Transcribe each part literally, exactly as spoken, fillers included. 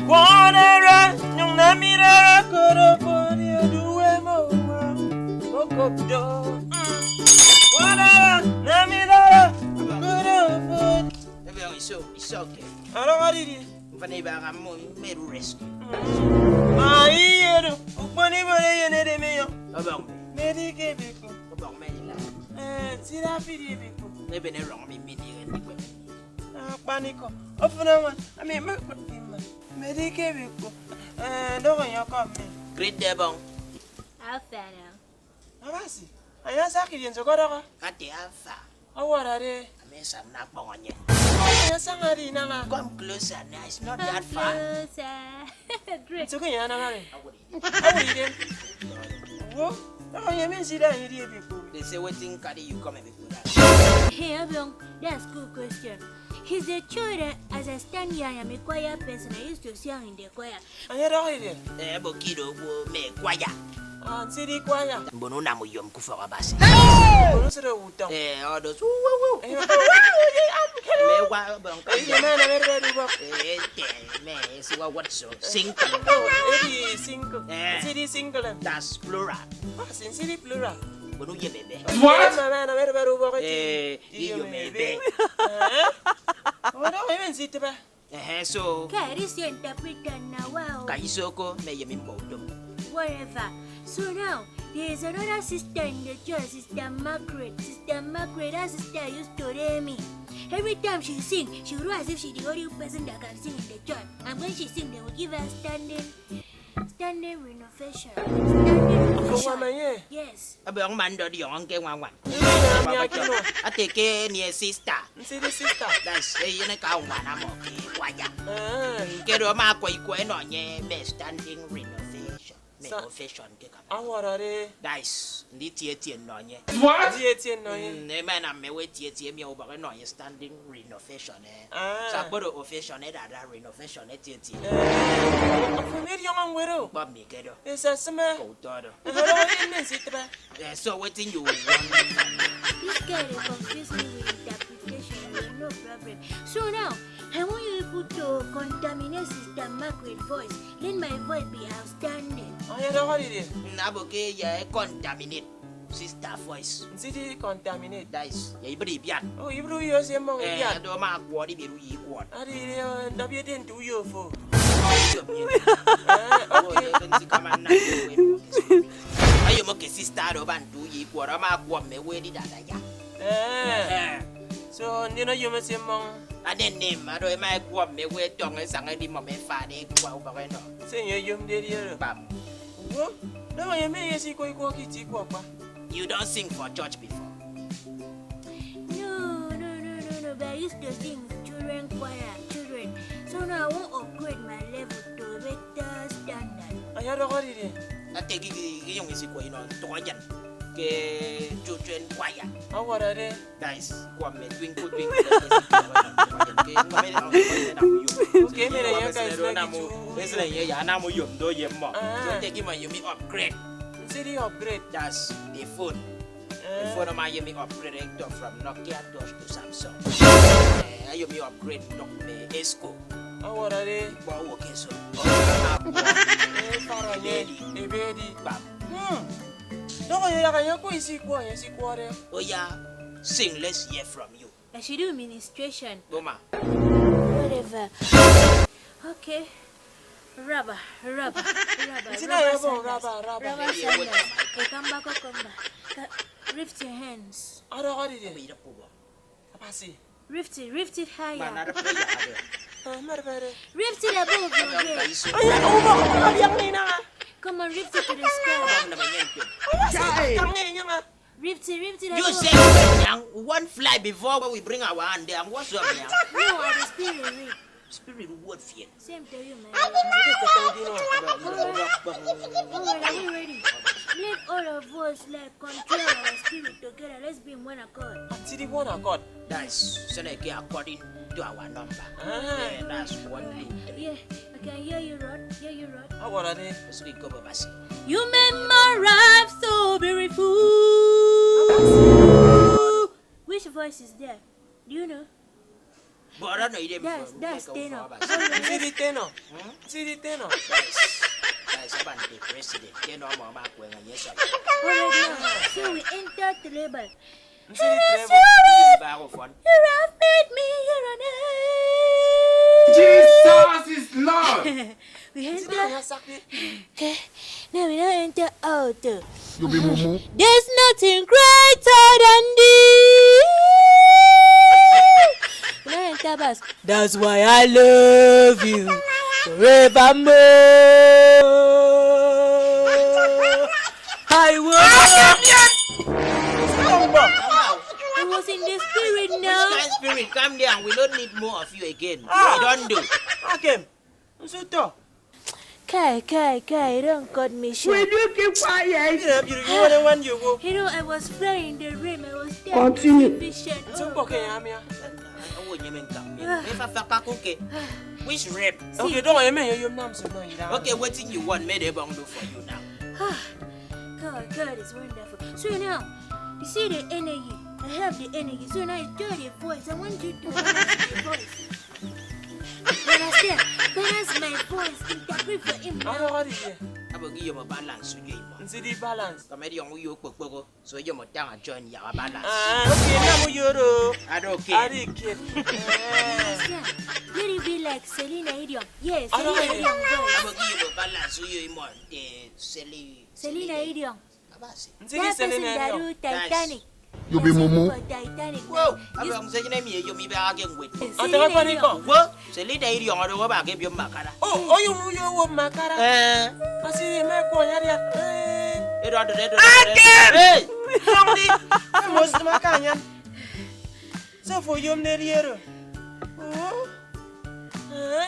Wanara, nyong na mirara koro pori aduwe mo. Okopdo. Wanara, na mirara koro pori. Ebe iso, iso ke. Arong adidi. Mfana ibe aga mo meru rescue. Ma iyeru, ukponi bore yene de meyo. Obong. Medi ke biko. Obong me ila. Eh, sida fidi biko. Ebe ne rong mi mini ga ni kwe. Akpanikọ, ofụn añwan, ami mme kpụt mma. Mme dike bikpo, eh, dọhọ enye ọkọ mme. Greet the bong. How far now? Abasi, anyị asakiri nso kọdọkọ. Kati afa. Ọwọrọde. Ami esa na kpọñ onye. Anyị asaña dị nanga. Come closer now, it's not that far. Come closer. Great. Nso ke ya nanga re. Awụrị. Awụride. Wo, na onye mi nsida anyị dị ebikpo. They say wetin carry you come ebikpo that. Hey, Obiong, that's good question. He's a child that, as I stand here, I am a choir person. I used to sing in the choir. Anyị dọghọ ire. Eh, ebo kid ogbo me choir. Ah, nsidi choir. Mbon unam uyom kufọk Abasi. Mbon usere utọ. Eh, others. Woo, woo, woo. Eh, me wa bang. Eh, me na me redu bang. Eh, me. Esi wa what so? Single. Oh, edi single. Eh. Nsidi single. That's plural. Ah, si nsidi plural. Mbon uyem ebe. What? Eh, mama, na mere beru boko ti. Eh, iyom ebe. Eh? Odo ebe nsitebe. Eh, so. Ka eri si interpreter na wa o. Ka isoko me yemi mbo utom. Whatever. So now, there is another sister in the church, Sister Margaret. Sister Margaret, that sister used to rail me. Every time she sing, she would do as if she's the only person that can sing in the church. And when she sing, they will give her standing, standing renovation. Standing ovation. Yes. Ebe ọñ ma ndọdiọñ nke nwa nwa. Ate ke ni sister. Nsidi sister. That's say you ka nwa na mo ke kwaya. Eh. Nke do ma kwa ikwe no nye me standing renovation. Me ovation ke kama. Awọrọde. Guys, ndi tie tie no nye. What? Tie tie no nye. Mm, eme na me we tie tie mi obere no nye standing renovation eh. Ah. Sa kporo ovation eh dada renovation eh tie tie. Eh. Afọ mi eri ọma nwere o. Kpọ mi kedo. Ese sime. Ko utodo. Ebe ọma mi nsitebe. Eh, so wetin you want? This girl dey confuse me with interpretation, but no problem. So now, I want you people to contaminate Sister Margaret voice. Let my voice be outstanding. Onye dọghọrọ ire. Na bo ke ya contaminate sister voice. Nsidi contaminate. That is, ya ibri bian. Oh, ibri uyo se mong bian. Eh, do ma kwọ di beru yi kwọ. Ari ire ndabi ede ntu uyo fo. Eh, okay. Ayo mo ke sister do ban tu yi kwọrọ ma kwọ me we di dada ya. Eh. Eh. So ndi no yo me se mong. Ade nem ado e ma kwọ me we tong e sang e di mo me fa de kwa u ba no. Se yo yo de di ro. Bam. Wo. No yo me yesi ko ko ki ti ko pa. You don't sing for church before. No, no, no, no, no, but I used to sing children choir, children. So now I won't upgrade my level to a better standard. Aya dọgọride. Ate gi gi gi yong isi ko ino to jan. Ke children choir. Awara de. Guys, kwa me twinkle twinkle. Okay, me ya guys na ki chu. Ese na ye ya na mo yom do ye mo. Ah. So take him and you me upgrade. Nsi di upgrade. That's the phone. Eh. Before no man hear me upgrade it from Nokia touch to Samsung. Eh, I hear me upgrade talk me Esco. Awara de. Ba wo ke so. Eh, fara ye. Ebedi. Ebedi. Bam. Hmm. No, ya ka ya ko isi ko, ya si ko de. Oh yeah. Sing, let's hear from you. I should do ministration. Boma. Whatever. Okay. Rubber, rubber, rubber, rubber sandals. Rubber, rubber, rubber sandals. Ekamba kokomba. Ka-, lift your hands. Ara, ara, ara. Apa si? Lift it, lift it higher. Mana ada pria ada. Ah, mari, mari. Lift it above your head. Ayo, oh, oh, oh, yang ni na. Come on, lift it to the sky. Abang na manyentuk. Ayo, yang ni, yang. Rifty, Rifty, you say, "Young, we won't fly before we bring our hand there. What's up, young?" No, I the spirit read. Spirit word fear. Same to you, man. All right, are we ready? Let all of us, like, control our spirit together. Let's be in one accord. Until the one accord. That's so like according to our number. Ah. Yeah, that's one, two, three. Yeah. I can hear you, Rod. Hear you, Rod. Awara de. Esi ko basi. You make my life so beautiful. Which voice is there? Do you know? But I know you didn't. That's, that's tenor. Alright. Nsidi tenor. Hmm? Nsidi tenor. Yes. Yes, about the president. Tenor, mama, when you saw. Alright, now. So we enter the labor. Nsidi treble. Ba ofon. You have made me your name. Jesus is Lord. We enter. Nsidi ya sakti. Okay. Now we now enter out. You be mumu. There's nothing greater than this. We now enter bass. That's why I love you forevermore. I was. I was in the spirit now. Which kind spirit? Calm down. We don't need more of you again. Ah. We don't do. Akem. Nsuto. Kai, kai, kai, don't cut me short. Will you keep quiet? You know, you, you want to one you go. You know, I was flying the rim. I was there. Continue. Vision. It's okay, I'm here. Awo nyeme nkam. Me fa fa ka kuke. Which rape? Okay, don't you mean you nam so no ida. Okay, wetin you want me dey bang do for you now? God, God is wonderful. So now, you see the energy. I have the energy. So now you tell the voice. I want you to balance the voice. You understand? Balance my voice. Interpret for him. Ano what is it? Abo gi yo mo balance so yo imo. Nsidi balance. Comedy on yo kpokporo. So you must down and join your balance. Ah, okay, now you do. I don't care. I don't care. Yeah. Let it be like Selena Idiom. Yes, I don't Selena care. Idiom voice. I will give you a balance. So you want the Selena. Selena Idiom. Abasi. That person that do Titanic. You be mumu. For Titanic. Whoa. Abang sa name you mi ba again with. Selena Idiom. Whoa. Selina iri ọñọdọ owo ba ke biom makara. Oh, oyo mu yo wo makara. Eh. Asiri me ko ya dia. Eh. Edo ado edo. Hey. Tong di. Mo sima kanyan. So for yom ne riero. Oh. Eh?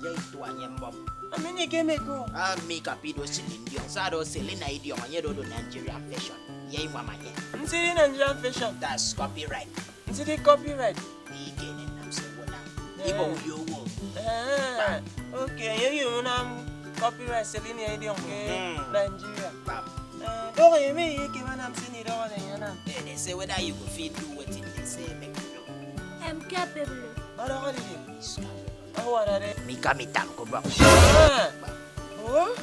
Ye itu anye mbom. Amini ke me ko. Ah, mi kapido silindi. Sa do Selina idiom anye do do Nigerian fashion. Ye imwam anye. Nsi Nigerian fashion. That's copyright. Nti di copyright. Ikene nam se wona. Eh. Ibo uyo wo. Eh. Okay, you you nam copyright Selina idiom ke Nigeria. Pap. Eh, dog ye me ye ke manam sini dog le yanam. Eh, they say whether you go fit do wetin they say make you do. I'm capable. What are you? Awara de. Mi ka mi tan ko ba. Ah. Oh,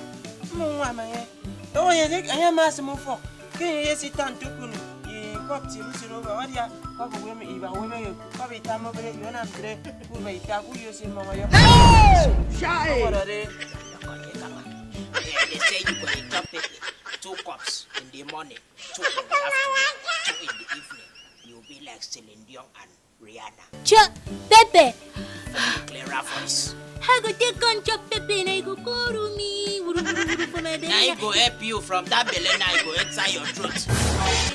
mo wa ma ye. Oh, ye de anya mas mo fo. Ke ye si tan tukunu. Ye kop ti ru si ro ba wa dia. Kop we mi iba we me yo. Kop ita mo bere yo nam tre. Ku ba ita ku yo si mo yo. Shai. Awara de. They say you go dey chop pepper two cups in the morning, two in the afternoon, two in the evening. You'll be like Celine Dion and Rihanna. Chop pepper. Clearer voice. I go take on chop pepper and I go call me. Wuru, wuru, wuru for my belly. Now it go help you from that belly. Now it go enter your throat.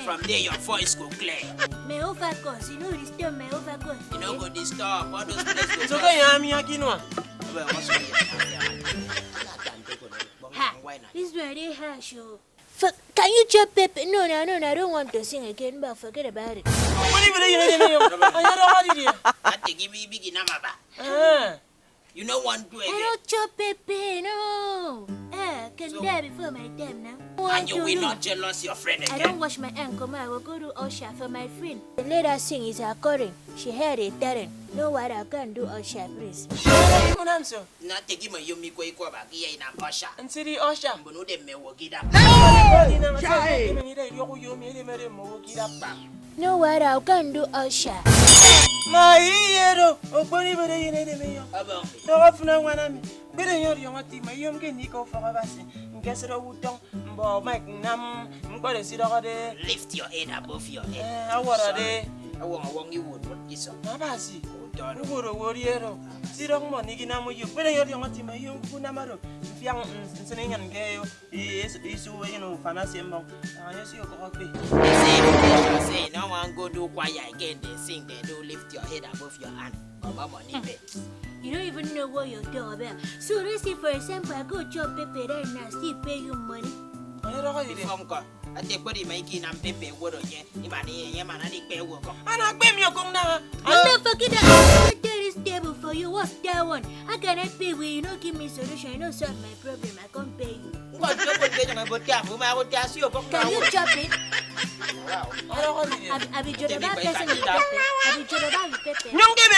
From there, your voice go clear. My overcoat, you know, disturb my overcoat. You know, go disturb all those places. Go. So can you have me again? Well, what's your Ha, this one dey harsh o. Fuck, can you chop pepper? No, no, no, no, I don't want to sing again, but forget about it. What do you mean? I don't want it. I take it big in Amaba. Ah. You know one do I again. Don't chop pepper, no. Ah, can die before my time now. And you will not jealous your friend again. I don't wash my hand, come on, I will go do usher for my friend. The leader sing is according. She had a talent. No what I can do usher, please. What do you mean, sir? Na tegi ma yomi ko iko ba ki ya ina usher. Nsiri usher. Mbono de me wogida. Chai. Ni de yoku yomi de me de mo wogida. No what I can do usher. Ma iye do. Ogboni bere yene de me yo. Aba. To funa wana mi. Bere yo yo mati ma yom ke ni ko fa ba si. Nke se do wutong. Mbo Mike nam mkpọrọ esidọkọde. Lift your head above your head. Eh, awọrọde. Sorry. Awọñ awọñ iwot mot kiso. Abasi. Udọrọ. Uworo wori ero. Sidọk mmọ nigi nam uyo. Kpere yo diọñ ati ma yo kunam aro. Mfiang nsene nyan ke yo. Isu eyin ufana se mbong. Ayo si okoko kpe. Say no one go do choir again. They sing, they do lift your head above your hand. Come on, money pay. You don't even know what you're talking about. So let's say, for example, I go chop pepper right now, still pay you money. Onye dọkọ you dey? Before nko, ate kpọrọ ima ike inam pepe ewodo nye, ima ni enye mana ni pe ewo ko. Ana kpe mi okong na. I'm not fucking that. I tell this table For you, what's that one? How can I pay when you don't give me solution? You don't solve my problem. I can't pay you. Ngwa nje obodo enyere ebe ote afọ ma ote asị obok na Can you chop it? Abi abi Yoruba person with pepper. Abi Yoruba with pepper. Nyonge be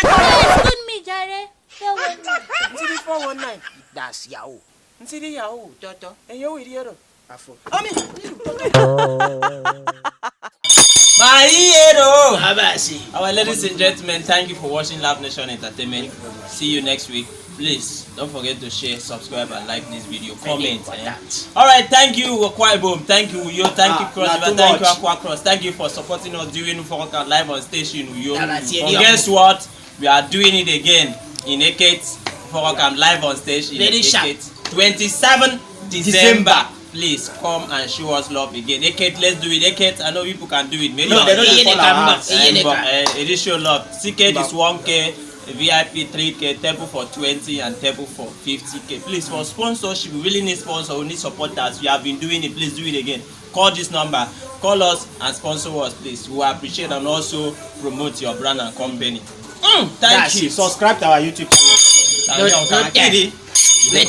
Excuse me, jare. Four one nine. Ntiri four one nine. That's yahoo. Ntiri yahoo toto. Enye wiri ero. Afọ. Ami. My hero! Abasi. Our ladies and gentlemen, thank you for watching Love Nation Entertainment. See you next week. Please don't forget to share, subscribe, and like this video. Comment. Eh? All right, thank you, Akwa Ibom. Thank you, Uyo. Thank you, Ah, Cross na River. too Thank you, much. Akwa Cross. Thank you for supporting us during Uforokan live on station Uyo. Yeah, that's it, But yeah. Guess what? We are doing it again in Eket. Uforokan live on station in Very sharp. Eket. twenty-seven December. Please come and show us love again. Eket, let's do it. Eket, I know people can do it. Many No, of they don't us dey can follow follow us. us. Eh, Iye but, ka. Eh, it is show love. Ticket is one K, V I P three K, table for twenty and table for fifty K. Please, for sponsorship, we really need sponsors. We need supporters. You have been doing it. Please do it again. Call this number. Call us and sponsor us, please. We will appreciate and also promote your brand and company. Mm, thank That's you. It. Subscribe to our YouTube channel. Thank you. Don't- don't-